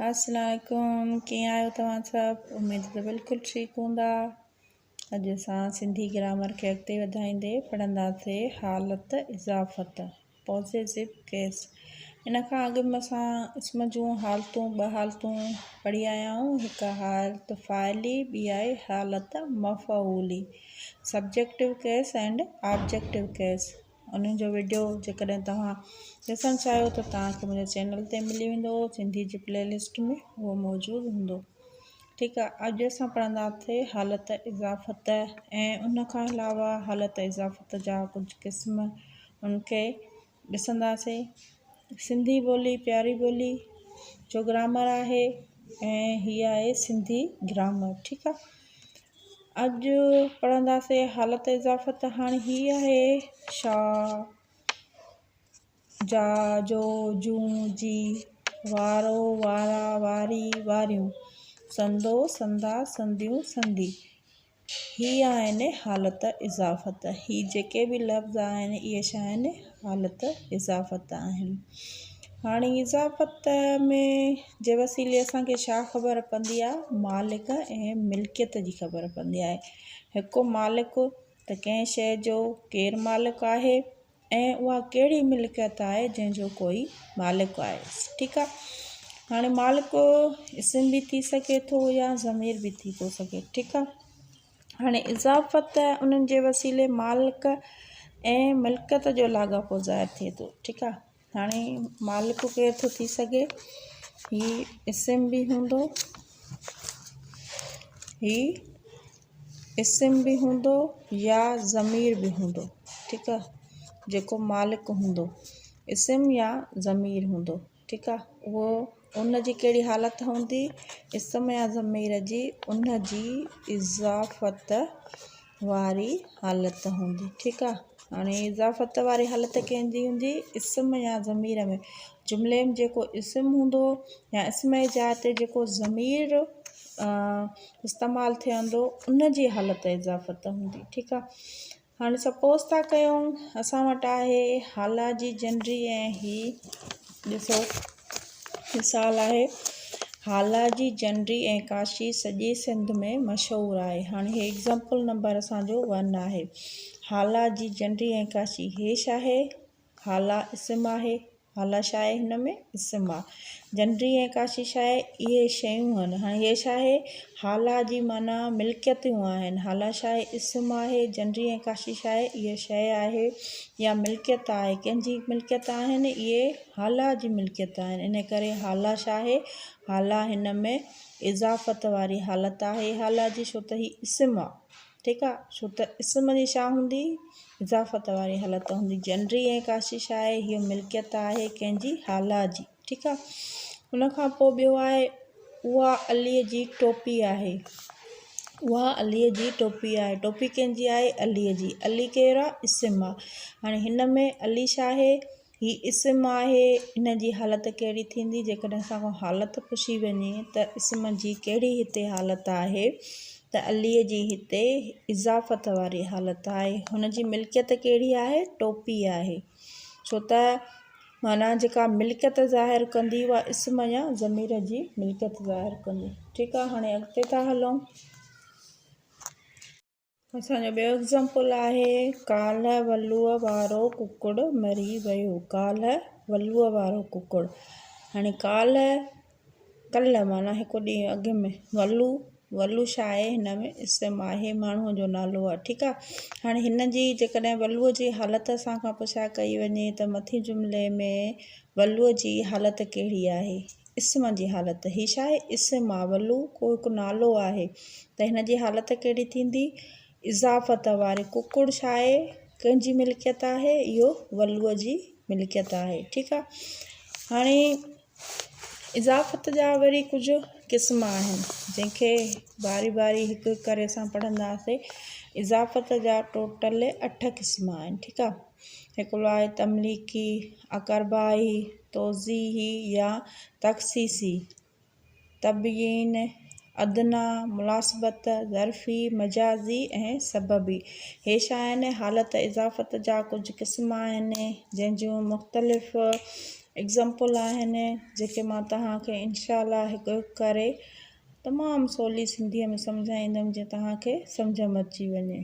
السلام عليڪم ڪيئن آهيو توهان سڀ اميد ته بلڪل ٺيڪ هوندا اڄ اسان سنڌي گرامر کي اڳتي وڌائيندي پڙهنداسي حالت اضافت پوزيسو ڪيس ان کان اڳ ۾ اسان اسم جون حالتون ٻه حالتون پڙهي آيا آهيون هڪ حالت فاعلي ٻي آهي حالت مفعولي subjective case and objective case انهن جو وڊيو جيڪڏهن توهان ڏسڻ چاهيو ته توهان کي منهنجي چينل تي ملي ويندو سنڌي جي پلي لسٽ ۾ اهو موجود هوندو ٺيڪ آهي اڄ اسان پڙهنداسي حالت اضافت ۽ ان کان علاوه حالت اضافت جا ڪجهه قسم ان کي ڏسنداسي سنڌي ٻولي پياري ٻولي جو گرامر آهي ۽ هي آهي سنڌي گرامر ٺيڪ آهي اڄ پڙهنداسين حالت اضافت هاڻي هي آهي شا، جا، جو، جون، جي، وارو، وارا، واري، واريون، سندو، سندا، سنديون، سندي. هي آهن حالت اضافت. هي جيڪي به لفظ آهن اهي ڇا آهن حالت اضافت آهن. هاڻي اضافت ۾ جي وسيلي اسان کي ڇا خبر پوندي آهي مالڪ ۽ ملڪيت جي خبر پوندي آهي هڪ مالڪ ته ڪنهن شيء جو ڪير مالڪ آهي ۽ اها ڪهڙي ملڪيت آهي جنهن جو ڪوئي مالڪ آهي ٺيڪ آهي هاڻي مالڪ اسم به ٿي سگهي ٿو يا ضمير به ٿي ٿو سگهي ٺيڪ آهي هاڻي اضافت انهن جي وسيلي مالڪ ۽ ملڪيت جو لاڳاپو ظاهر ٿئي ٿو ٺيڪ آهي هاڻي مالڪ ڪير ٿو ٿي سگهي؟ هي اسم به هوندو، هي اسم به هوندو يا ضمير به هوندو ٺيڪ آ جيڪو مالڪ هوندو اسم يا ضمير هوندو ٺيڪ آ اهو ان جي ڪهڙي حالت هوندي اسم يا ضمير جي ان جي اضافت واري حالت هوندي ٺيڪ آ هاڻي اضافت واري حالت ڪنهن جي هوندي اسم يا ضمير ۾ جملي ۾ جيڪو اسم هوندو يا اسم جي جاء تي جيڪو ضمير استعمال ٿيندو ان جي حالت اضافت هوندي ٺيڪ آ هاڻي سپوز ٿا ڪيون اسان وٽ آهي هالا جي جنڊي ۽ هي ڏسو مثال آهي هالا جي جنڊي ۽ ڪاشي سڄي سنڌ ۾ مشهور آهي هاڻي هي ايگزامپل نمبر اسان جو ون آهي هالا جي جنڊي ۽ ڪاشي هي ڇا آهي هالا اسم آهي هالا ڇا آهي هن ۾ اسم آ. جنڊي ۽ ڪاشي ڇا آهي اهي شيون آهن. هاڻي هي ڇا آهي هالا جي معنيٰ ملڪيتون آهن. هالا ڇا آهي اسم آهي. جنڊي ۽ ڪاشي ڇا آهي اهي شيء آهي يا ملڪيت آهي. ڪنهن جي ملڪيت آهن اهي هالا جي ملڪيت آهن. ان ڪري هالا ڇا آهي هالا هن ۾ اضافت واري حالت آهي هالا جي ڇو ته هي اسم آ. ٺيڪ آ ڇو ته اسم جي ڇا هوندي اضافت واري حالت هوندي جنري ۽ ڪاشش آهي هيء ملڪيت آهي ڪنهن جي هالا جي ٺيڪ آ ان کان پوء ٻيو آهي اها علي جي ٽوپي آهي اها علي جي ٽوپي آهي ٽوپي ڪنهن جي آهي علي جي علي ڪير آ اسم آ هاڻي هن ۾ علي ڇا آهي هي اسم آهي، ان جي حالت ڪهڙي ٿيندي؟ جيڪڏهن اسان کان حالت پڇي وڃي ته اسم جي ڪهڙي هتي حالت آهي ته عليء جي هتي اضافت واري حالت آهي. هن جي ملڪيت ڪهڙي آهي؟ ٽوپي آهي. ڇو ته معنيٰ جيڪا ملڪيت ظاهر ڪندي اها اسم يا ضمير جي ملڪيت ظاهر ڪندي. ٺيڪ آهي هاڻي اڳتي ٿا هلون. اسان جو ٻيو ايگزامپل آهي ڪالهه ولوء وارو ڪڪڙ مري ويو ڪالهه ولوء وارو ڪڪڙ هاڻي ڪالهه ڪلهه معنيٰ هڪ ڏينهن اڳ ۾ ولو ولو ڇا آهي هن ۾ اسم آهي ماڻهوء جو نالو آهي ٺيڪ آهي هاڻي هن جي جيڪڏهن ولوء جي حالت اسان کان پڇا ڪئي وڃي ته مٿين جملي ۾ ولوء جي حالت ڪهڙي آهي اسم جي حالت، هي ڇا آهي؟ اسم آ، ولو ڪو هڪ نالو آهي ته هن جي حالت ڪهڙي ٿيندي؟ اضافت واري. ڪڪڙ ڇا آهي؟ ڪنهن جي ملڪيت آهي؟ اهو ولوء جي ملڪيت آهي. ٺيڪ آ. هاڻي اضافت جا وري ڪجهه قسم آهن، جنهن کي باري باري هڪ هڪ ڪري اسان پڙهنداسين. اضافت جا ٽوٽل اٺ قسم آهن. ٺيڪ آ. هڪڙو آهي تمليڪي، اقربائي، توضيحي يا تخصيصي، تبيين، ادنيٰ، مناسبت، ظرفي، مجازي ۽ سببي. هي ڇا آهن؟ حالت اضافت جا ڪجهه قسم آهن، جنهن جون مختلف ايگزامپل آهن جيڪي مان توهان کي انشاء الله هڪ هڪ ڪري تمام سولي سنڌيء ۾ سمجهائيندم جيئن توهان کي سمجهه م اچي وڃي.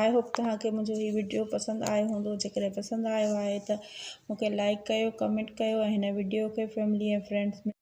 I hope توهان کي منهنجو هي وڊيو پسند آيو هوندو جيڪڏهن پسند آيو آهي ته مون کي لائڪ ڪيو ڪمينٽ ڪيو ۽ هن وڊيو کي فيملي ۽ فرينڊس ۾.